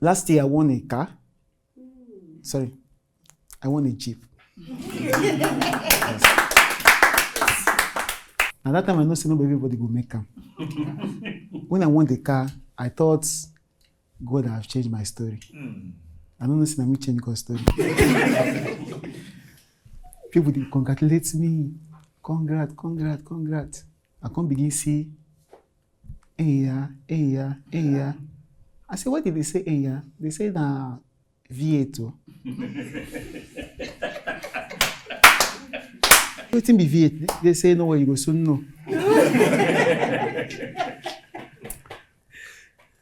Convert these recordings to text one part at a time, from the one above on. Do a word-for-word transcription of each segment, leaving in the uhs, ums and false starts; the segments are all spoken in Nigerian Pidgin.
Last year, I won a car. Sorry, I won a Jeep. Yes. And that time, I know say not everybody go make am. When I won the car, I thought God have changed my story. I don't know say na me change God's story. People dey congratulate me. Congrat, congrat, congrat. I come begin see, "Hey, yeah, hey, yeah, hey, yeah." I say, "What did they say, hey, yeah?" They say na V eight o. Wetin be V eight? They say no, you go soon know.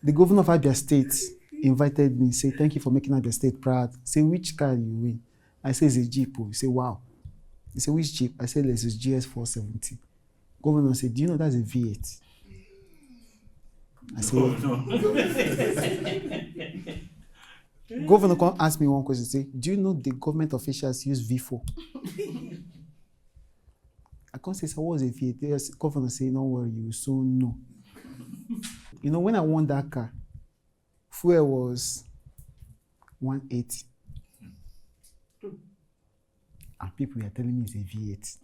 The governor of Abia State invited me, say, "Thank you for making Abia State proud." Say, "Which car you win?" I say, "It's a Jeep o." He say, "Wow." He say, "Which Jeep?" I say, "Lexus G S four seventy." Governor say, "Do you know that's a V eight?" I say, governor come ask me one question, say, "Do you know the government officials use V four?" I come say, "So what's a V eight?" Yes, governor say, "No worry, you soon know." You know, when I won that car, fuel was one eighty. And people were telling me it's a V eight.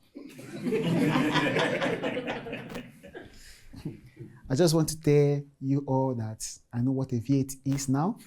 I just want to tell you all that I know what a V eight is now.